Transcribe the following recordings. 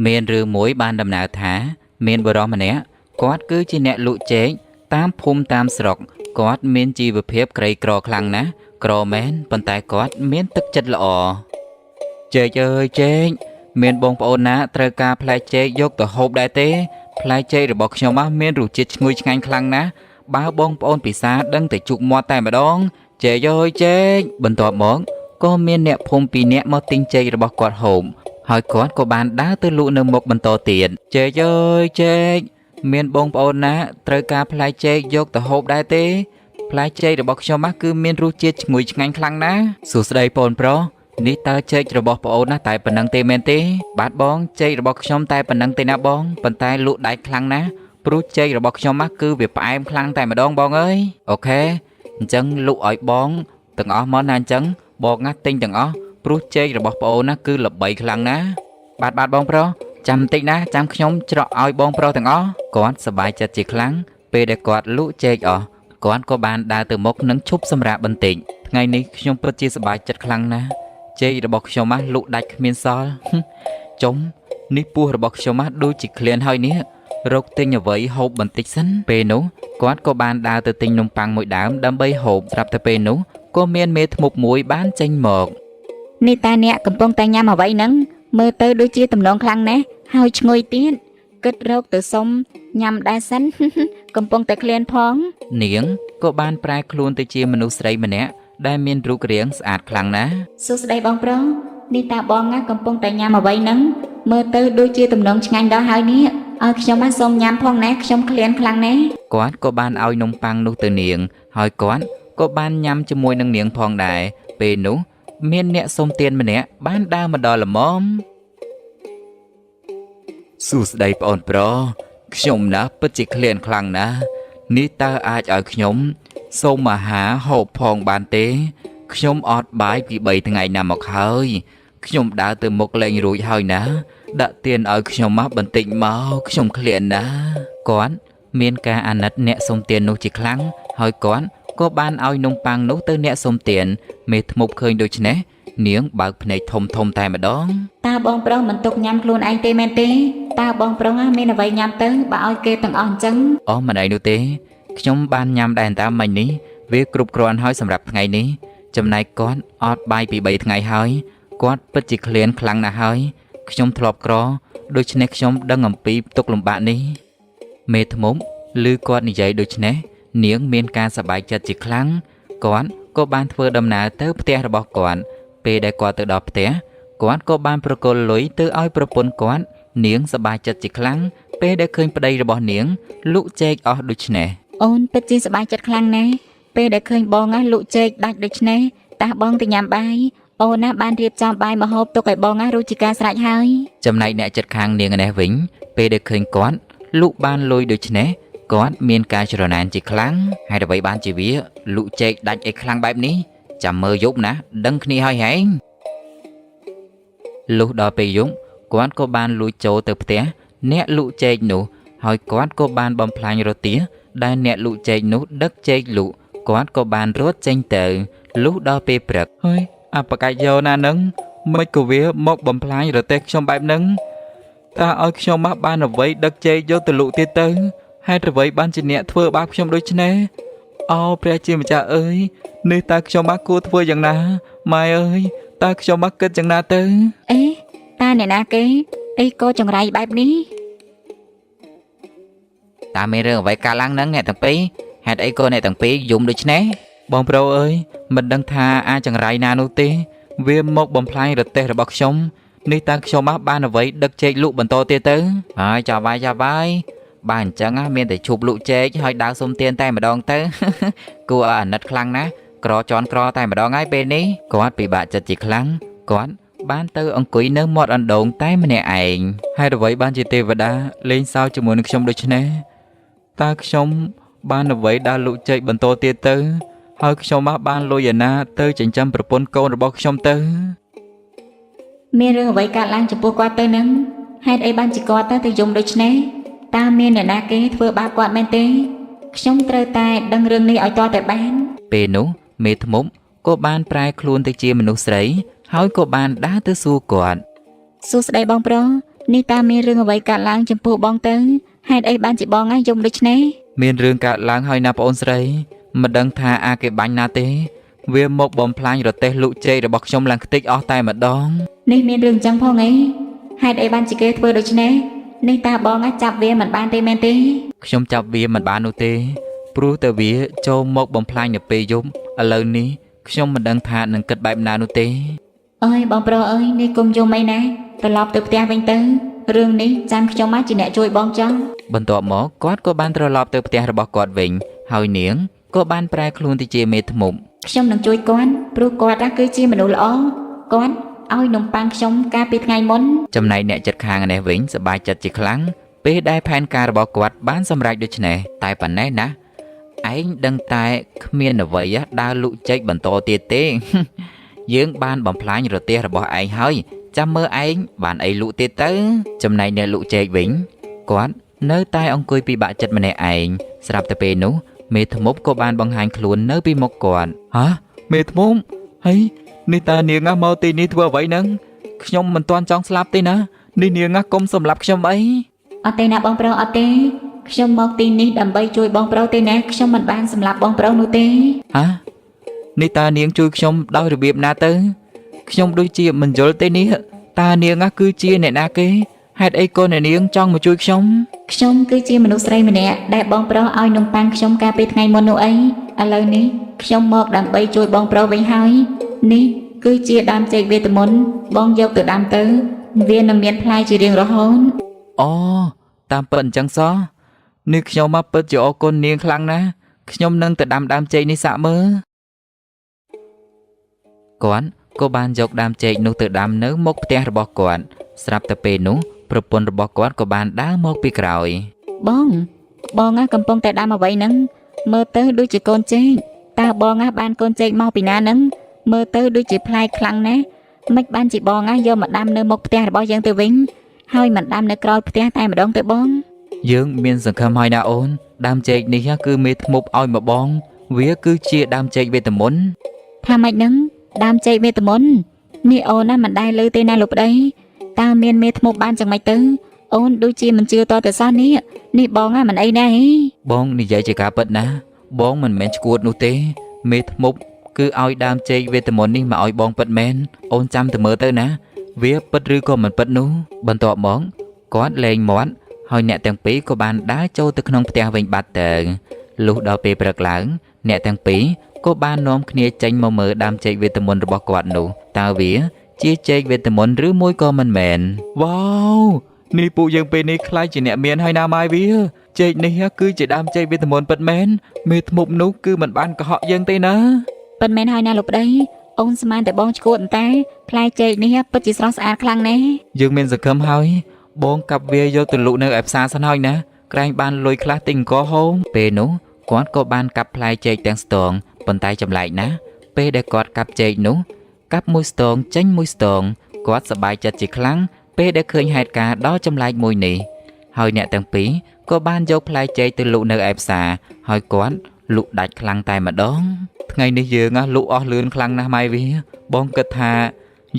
មានរឿងមួយបានដំណើរថា មានបុរសម្នាក់គាត់គឺជាអ្នកលក់ចេកតាមភូមិតាមស្រុកគាត់មានជីវភាពក្រីក្រខ្លាំងណាស់ក្រមែនប៉ុន្តែគាត់មានទឹកចិត្តល្អចេកអើយចេកមានបងប្អូនណាត្រូវការផ្លែចេកយកទៅហូបដែរទេផ្លែចេករបស់ខ្ញុំណាមានរសជាតិឈ្ងុយឆ្ងាញ់ខ្លាំងណាស់បើបងប្អូនពិសាដឹងតែជក់មាត់តែម្ដងចេកអើយចេកបន្ទាប់មកក៏មានអ្នកភូមិពីរនាក់មកទិញចេករបស់គាត់ហូប ហើយគាត់ក៏បានដើរទៅលក់នៅមុខបន្តទៀតចេកអើយចេកមានបងប្អូនណាត្រូវការផ្លែចេកយកទៅហូបដែរទេផ្លែចេករបស់ខ្ញុំណាគឺមានរសជាតិឈ្ងុយឆ្ងាញ់ខ្លាំងណាស់សួស្តីបងប្រុសនេះតើចេករបស់ប្អូនណាតែប៉ុណ្ណឹងទេមែនទេបាទបងចេករបស់ខ្ញុំតែប៉ុណ្ណឹងទេណាបងប៉ុន្តែលក់ដាច់ខ្លាំងណាស់ព្រោះចេករបស់ខ្ញុំណាគឺវាផ្អែមខ្លាំងតែម្ដងបងអើយ OK អញ្ចឹងលក់ឲ្យបងទាំងអស់មកណាអញ្ចឹងបងណាទិញទាំងអស់ ព្រោះចេករបស់ប្អូនណាគឺល្បីខ្លាំងណាស់បាទបាទបងប្រុសចាំបន្តិចណាចាំខ្ញុំច្រកឲ្យបងប្រុសទាំងអស់គាត់សប្បាយចិត្តជាខ្លាំងពេលដែលគាត់លក់ចេកអស់គាត់ក៏បានដើរទៅមុខនិងឈប់សម្រាកបន្តិចថ្ងៃនេះខ្ញុំពិតជាសប្បាយចិត្តខ្លាំងណាស់ចេករបស់ខ្ញុំណាលក់ដាច់គ្មានសល់ ចុំនេះពោះរបស់ខ្ញុំណាដូចជាឃ្លានហើយនេះរកទិញអ្វីហូបបន្តិចសិនពេលនោះគាត់ក៏បានដើរទៅទិញនំប៉័ងមួយដើមដើម្បីហូបស្រាប់តែពេលនោះក៏មានមេធ្មប់មួយបានចេញមក នេះតាអ្នកកំពុងតែញ៉ាំអ្វីហ្នឹងមើលទៅដូចជាទំនងខ្លាំងណាស់ហើយឈ្ងុយទៀតគិតរកទៅសុំញ៉ាំដែរសិន កំពុងតែឃ្លានផង នាងក៏បានប្រែខ្លួនទៅជាមនុស្សស្រីម្នាក់ដែលមានរូបរាងស្អាតខ្លាំងណាស់ សួស្តីបងប្រុសនេះតាបងណាកំពុងតែញ៉ាំអ្វីហ្នឹងមើលទៅដូចជាទំនងឆ្ងាញ់ដល់ហើយនេះឲ្យខ្ញុំណាសូមញ៉ាំផងណាខ្ញុំឃ្លានខ្លាំងណាស់ គាត់ក៏បានឲ្យនំប៉័ងនោះទៅនាង ហើយគាត់ក៏បានញ៉ាំជាមួយនឹងនាងផងដែរពេលនោះមានអ្នកសុំទានម្នាក់បានដើរមកដល់ល្មមសួស្តីប្អូនប្រុសខ្ញុំណាពិតជាឃ្លានខ្លាំងណាស់នេះតើអាចឲ្យខ្ញុំសូមអាហារហូបផងបានទេខ្ញុំអត់បាយពី3ថ្ងៃណាមកហើយខ្ញុំដើរទៅមុខលែងរួចហើយណាដាក់ទានឲ្យខ្ញុំមកបន្តិចមកខ្ញុំឃ្លានណាស់គាត់ មានការអាណិតអ្នកសុំទាននោះជាខ្លាំងហើយគាត់ក៏បានឲ្យនំប៉័ងនោះទៅអ្នកសុំទានមេធ្មប់ឃើញដូច្នេះនាងបើកភ្នែកធំធំតែម្ដង តើបងប្រុសមិនទុកញ៉ាំខ្លួនឯងទេមែនទេតើបងប្រុសណាមានអ្វីញ៉ាំទៅបើឲ្យគេទាំងអស់អញ្ចឹង អស់មិនអីនោះទេខ្ញុំបានញ៉ាំដែរតាមមិញនេះវាគ្រប់គ្រាន់ហើយសម្រាប់ថ្ងៃនេះចំណែកគាត់អត់បាយពី3ថ្ងៃហើយគាត់ពិតជាឃ្លានខ្លាំងណាស់ហើយខ្ញុំធ្លាប់ក្រដូច្នេះខ្ញុំដឹងអំពីទុក្ខលំបាកនេះមេធ្មប់ឮគាត់និយាយដូច្នេះនាងមានការសប្បាយចិត្តជាខ្លាំងគាត់ក៏បានធ្វើដំណើរទៅផ្ទះរបស់គាត់ពេលដែលគាត់ទៅដល់ផ្ទះគាត់ក៏បានប្រគល់លុយទៅឲ្យប្រពន្ធគាត់នាងសប្បាយចិត្តជាខ្លាំងពេលដែលឃើញប្តីរបស់នាង លក់ចេកអស់ដូច្នេះ អូនពិតជាសប្បាយចិត្តខ្លាំងណាស់ពេលដែលឃើញបងណាលក់ចេកដាច់ដូច្នេះតះបងទៅញ៉ាំបាយអូនណាបានរៀបចំបាយមកហូបទុកឲ្យបងណារួចជាការស្រេចហើយ ចំណែកអ្នកចិត្តខាងនាងឯនេះវិញ ពេលដែលឃើញគាត់លក់បានលុយដូច្នេះគាត់មានការច្រណែនជាខ្លាំងហើយអ្វីបានជាវាលក់ចេកដាច់អីខ្លាំងបែបនេះចាំមើលយប់ណាដឹងគ្នាហើយហែងលុះដល់ពេលយប់គាត់ក៏បានលួចចូលទៅផ្ទះអ្នកលក់ចេកនោះហើយគាត់ក៏បានបំផ្លាញរទេះដែលអ្នកលក់ចេកនោះដឹកចេកលក់គាត់ក៏បានរត់ចេញទៅលុះដល់ពេលព្រឹកហើយអបកាយោណានឹងមិនក៏វាមកបំផ្លាញរទេះខ្ញុំបែបហ្នឹង តើឲ្យខ្ញុំមកបានអ្វីដឹកជ័យយកទៅលក់ទៀតទៅហេតុអ្វីបានជាអ្នកធ្វើបាបខ្ញុំដូច្នេះអូព្រះជាម្ចាស់អើយនេះតើខ្ញុំមកគួរធ្វើយ៉ាងណាម៉ែអើយតើខ្ញុំមកគិតយ៉ាងណាទៅ អេតាអ្នកណាគេអីក៏ចង្រៃបែបនេះ តើមានរឿងអ្វីកើតឡើងហ្នឹងអ្នកទាំងពីរហេតុអីក៏អ្នកទាំងពីរយំដូច្នេះបងប្រុសអើយមិនដឹងថាអាចចង្រៃណានោះទេវាមកបំផ្លាញរទេះរបស់ខ្ញុំនេះតើខ្ញុំមកបានអ្វីដឹកចេកលក់បន្តទៀតទៅហើយចាប់បាយចាប់បាយបើអញ្ចឹងណាមានតែឈប់លក់ចេកហើយដើរសុំទានតែម្ដងទៅ គួរឲ្យអាណិតខ្លាំងណាស់ក្រចន់ក្រតែម្ដងហើយពេលនេះគាត់ពិបាកចិត្តជាខ្លាំងគាត់បានទៅអង្គុយនៅមាត់អណ្ដូងតែម្នាក់ឯងហេតុអ្វីបានជាទេវតាលេងសើចជាមួយនឹងខ្ញុំដូច្នេះ តើខ្ញុំបានអ្វីដើរលក់ចេកបន្តទៀតទៅ ហើយខ្ញុំមកបានលុយឯណាទៅចិញ្ចឹមប្រពន្ធកូនរបស់ខ្ញុំទៅ មានរឿងអ្វីកើតឡើងចំពោះគាត់ទៅនឹងហេតុអីបានជាគាត់ទៅទៅយំដូច្នេះតើមានអ្នកណាគេធ្វើបាបគាត់មែនទេខ្ញុំត្រូវតែដឹងរឿងនេះឲ្យទាល់តែបាន ពេលនោះមេធ្មប់ក៏បានប្រែខ្លួនទៅជាមនុស្សស្រី ហើយក៏បានដើរទៅសួរគាត់ សួស្តីបងប្រុស នេះតើមានរឿងអ្វីកើតឡើងចំពោះបងទៅហេតុអីបានជាបងឯងយំដូច្នេះ មានរឿងកើតឡើងហើយណាប្អូនស្រីមិនដឹងថាអាគេបាញ់ណាទេ វាមកបំផ្លាញរទេះលក់ចេករបស់ខ្ញុំឡើងខ្ទេចអស់តែម្ដង នេះមានរឿងចឹងផងអីហេតុអីបានជាគេធ្វើដូច្នេះនេះតើបងឯងចាប់វាមិនបានទេមែនទេ ខ្ញុំចាប់វាមិនបាននោះទេ ព្រោះតែវាចូលមកបំផ្លាញនៅពេលយប់ឥឡូវនេះខ្ញុំមិនដឹងថានឹងគិតបែបណានោះទេ អើយបងប្រុសអើយនេះគុំយំអីណាត្រឡប់ទៅផ្ទះវិញទៅរឿងនេះចាំខ្ញុំមកជាអ្នកជួយបងចង់ បន្ទាប់មកគាត់ក៏បានត្រឡប់ទៅផ្ទះរបស់គាត់វិញ ហើយនាងក៏បានប្រែខ្លួនទៅជាមេធ្មប់ ខ្ញុំនឹងជួយគាត់ព្រោះគាត់ណាគឺជាមនុស្សល្អគាត់ឲ្យនំប៉័ងខ្ញុំកាលពីថ្ងៃមុន ចំណែកអ្នកចិត្តខាងឯនេះវិញសប្បាយចិត្តជាខ្លាំងពេលដែលផែនការរបស់គាត់បានសម្រេចដូច្នេះតែប៉ុណ្ណេះណាឯងដឹងតែគ្មានអ្វីដើរលក់ចេកបន្តទៀតទេ យើងបានបំផ្លាញរទេះរបស់ឯងហើយចាំមើលឯងបានអីលក់ទៀតទៅ ចំណែកអ្នកលក់ចេកវិញគាត់នៅតែអង្គុយពិបាកចិត្តម្នាក់ឯងស្រាប់តែពេលនោះមេធ្មប់ក៏បានបង្ហាញខ្លួននៅពីមុខគាត់ហ៎មេធ្មប់ហីនេះតើនាងណាមកទីនេះធ្វើអ្វីហ្នឹងខ្ញុំមិនទាន់ចង់ស្លាប់ទេណានេះនាងណាកុំសម្លាប់ខ្ញុំអី អត់ទេណាបងប្រុសអត់ទេខ្ញុំមកទីនេះដើម្បីជួយបងប្រុសទេណាខ្ញុំមិនបានសម្លាប់បងប្រុសនោះទេ ហ៎នេះតើនាងជួយខ្ញុំដោយរបៀបណាទៅខ្ញុំដូចជាមិនយល់ទេនេះតើនាងណាគឺជាអ្នកណាគេហេតុអីក៏អ្នកនាងចង់មកជួយខ្ញុំ ខ្ញុំគឺជាមនុស្សស្រីម្នាក់ដែលបងប្រុសឲ្យនំប៉័ងខ្ញុំកាលពីថ្ងៃមុននោះអីឥឡូវនេះខ្ញុំមកដើម្បីជួយបងប្រុសវិញហើយនេះគឺជាដើមចេកវេទមន្តបងយកទៅដាំទៅវានឹងមានផ្លែជារៀងរហូត អូតាមពិតអញ្ចឹងសោះនេះខ្ញុំមកពិតជាអរគុណនាងខ្លាំងណាស់ខ្ញុំនឹងទៅដាំដើមចេកនេះសាកមើលគាត់ក៏បានយកដើមចេកនោះទៅដាំនៅមុខផ្ទះរបស់គាត់ស្រាប់តែពេលនោះប្រពន្ធរបស់គាត់ក៏បានដើរមកពីក្រោយ បងបងណាកំពុងតែដាំអ្វីហ្នឹងមើលទៅដូចជាកូនចេកតើបងណាបានកូនចេកមកពីណាហ្នឹងមើលទៅដូចជាប្លែកខ្លាំងណាស់មិនបានជាបងណាយកមកដាំនៅមុខផ្ទះរបស់យើងទៅវិញហើយមិនដាំនៅក្រោយផ្ទះតែម្ដងទៅបង យើងមានសង្ឃឹមហើយណាអូនដើមចេកនេះគឺមេធ្មប់ឲ្យមកបង វាគឺជាដើមចេកវេទមន្ត ថាម៉េចហ្នឹងដើមចេកវេទមន្តនេះអូនណាមិនដែលលើទេណាលោកប្តីតើមានមេធ្មប់បានចឹងម៉េចទៅអូនដូចជាមិនជឿតតែសោះនេះនេះបងណាមិនអីណាហី បងនិយាយជាការពិតណា បងមិនមែនឈួតនោះទេ មេធ្មប់គឺឲ្យដើមចេកវេទមន្តនេះមកឲ្យបងពិតមែនអូនចាំទៅមើលទៅណា វាពិតឬក៏មិនពិតនោះបន្ទាប់មកគាត់លែងមាត់ហើយអ្នកទាំងពីរក៏បានដើរចូលទៅក្នុងផ្ទះវិញបាត់ទៅលុះដល់ពេលព្រឹកឡើង អ្នកទាំងពីរក៏បាននាំគ្នាចេញមកមើលដើមចេកវេទមន្តរបស់គាត់នោះតើវាជាចេកវេទមន្តឬមួយក៏មិនមែនវ៉ាវនេះពួកយើងពេលនេះខ្លាចជាអ្នកមានហើយណាម៉ាយវាចេកនេះគឺជាដើមចេកវេទមន្តពិតមែនមេធ្មប់នោះគឺមិនបានកុហកយើងទេណា ពិតមែនហើយណាលោកប្តីអូនស្មានតែបងឈួតតែផ្លែចេកនេះពិតជាស្រស់ស្អាតខ្លាំងណាស់ យើងមានសង្ឃឹមហើយបងកាប់វាយកទៅលក់នៅឯផ្សារសិនហើយណាក្រែងបានលុយខ្លះទិញអង្គហូមពេលនោះគាត់ក៏បានកាប់ផ្លែចេកទាំងស្ទងប៉ុន្តែចម្លែកណាស់ពេលដែលគាត់កាប់ចេកនោះកាប់មួយស្ទងចេញមួយស្ទងគាត់សប្បាយចិត្តជាខ្លាំងពេលដែលឃើញហេតុការណ៍ដ៏ចម្លែកមួយនេះហើយអ្នកទាំងពីរក៏បានយកផ្លែចេកទៅលក់នៅឯផ្សារហើយគាត់លក់ដាច់ខ្លាំងតែម្ដងថ្ងៃនេះយើងណាលក់អស់លឿនខ្លាំងណាស់ម៉ែវាបងគិតថា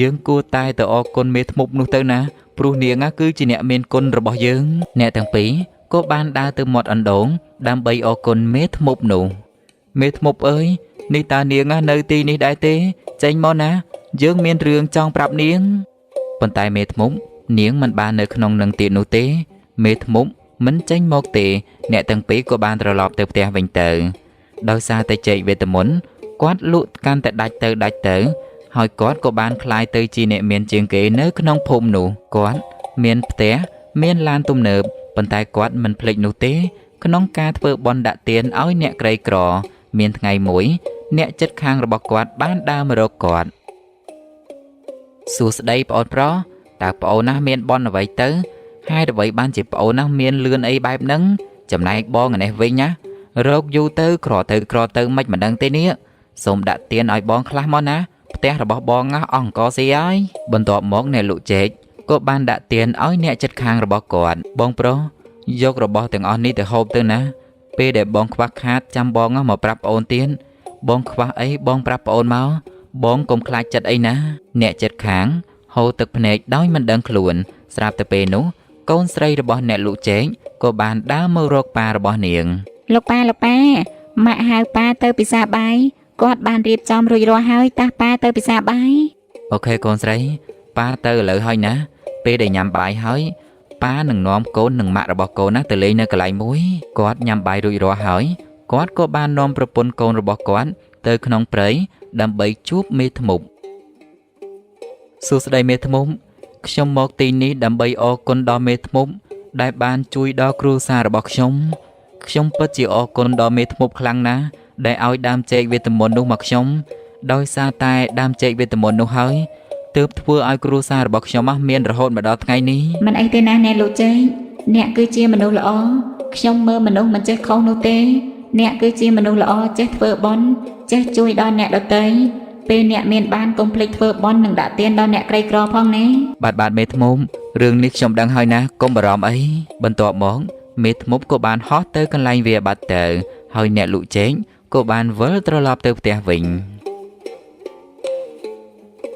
យើងគួរតែទៅអរគុណមេធ្មប់នោះទៅណាព្រោះនាងណាគឺជាអ្នកមានគុណរបស់យើង អ្នកទាំងពីរក៏បានដើរទៅមាត់អណ្ដូងដើម្បីអរគុណមេធ្មប់នោះមេធ្មប់អើយនេះតើនាងណានៅទីនេះដែរទេចេញមកណា យើងមានរឿងចង់ប្រាប់នាងប៉ុន្តែមេធ្មប់នាងមិនបាននៅក្នុងនឹងទៀតនោះទេ មេធ្មប់មិនចេញមកទេ អ្នកទាំងពីរក៏បានត្រឡប់ទៅផ្ទះវិញទៅដោយសារតែចេកវេទមន្តគាត់លក់កាន់តែដាច់ទៅដាច់ទៅ ហើយគាត់ក៏បានក្លាយទៅជាអ្នកមានជាងគេនៅក្នុងភូមិនោះគាត់មានផ្ទះមានឡានទំនើបប៉ុន្តែគាត់មិនភ្លេចនោះទេ ក្នុងការធ្វើបុណ្យដាក់ទានឲ្យអ្នកក្រីក្រ មានថ្ងៃមួយ អ្នកចិត្តខាងរបស់គាត់បានដើរមករកគាត់សួស្តីប្អូនប្រុសតើប្អូនណាមានបុណ្យអ្វីទៅហេតុអ្វីបានជាប្អូនណាមានលឿនអីបែបហ្នឹងចំណែកបងឯនេះវិញណារកយូរទៅក្រទៅក្រទៅមិនមិនដឹងទេនេះសូមដាក់ទានឲ្យបងខ្លះមកណា ផ្ទះរបស់បងណាអស់អង្គស៊ីហើយបន្ទាប់មកអ្នកលក់ចេកក៏បានដាក់ទានឲ្យអ្នកចិត្តខាងរបស់គាត់បងប្រុសយករបស់ទាំងអស់នេះទៅហូបទៅណា ពេលដែលបងខ្វះខាតចាំបងណាមកប្រាប់ប្អូនទៀតបងខ្វះអីបងប្រាប់ប្អូនមកបងកុំខ្លាចចិត្តអីណាអ្នកចិត្តខាងហូរទឹកភ្នែកដោយមិនដឹងខ្លួន ស្រាប់តែពេលនោះកូនស្រីរបស់អ្នកលក់ចេកក៏បានដើរមករកប៉ារបស់នាង លោកប៉ាលោកប៉ាម៉ាក់ហៅប៉ាទៅពិសាបាយគាត់បានរៀបចំរួចរាល់ហើយតះប៉ាទៅពិសាបាយ អូខេកូនស្រីប៉ាទៅឥឡូវហើយណា ពេលដែលញ៉ាំបាយហើយប៉ានឹងនាំកូននិងម៉ាក់របស់កូនណាទៅលេងនៅកន្លែងមួយគាត់ញ៉ាំបាយរួចរាល់ហើយគាត់ក៏បាននាំប្រពន្ធកូនរបស់គាត់ទៅក្នុងព្រៃដើម្បីជួបមេធ្មប់សួស្តីមេធ្មប់ខ្ញុំមកទីនេះដើម្បីអរគុណដល់មេធ្មប់ដែលបានជួយដល់គ្រួសាររបស់ខ្ញុំខ្ញុំពិតជាអរគុណដល់មេធ្មប់ខ្លាំងណាស់ដែលឲ្យដើមចេកវេទមន្តនោះមកខ្ញុំ ដោយសារតែដើមចេកវេទមន្តនោះហើយទើបធ្វើឲ្យគ្រួសាររបស់ខ្ញុំណាមានរហូតមកដល់ថ្ងៃនេះ មិនអីទេណាអ្នកលោកចេកអ្នកគឺជាមនុស្សល្អខ្ញុំមើលមនុស្សមិនចេះខុសនោះទេ អ្នកគឺជាមនុស្សល្អចេះធ្វើបុណ្យចេះជួយដល់អ្នកដទៃពេលអ្នកមានបានកុំភ្លេចធ្វើបុណ្យនិងដាក់ទានដល់អ្នកក្រីក្រផងណា បាទបាទមេធ្មប់រឿងនេះខ្ញុំដឹងហើយណាកុំបារម្ភអីបន្ទាប់មកមេធ្មប់ក៏បានហោះទៅកន្លែងវាបាត់ទៅហើយអ្នកលក់ចេកក៏បានវិលត្រឡប់ទៅផ្ទះវិញ។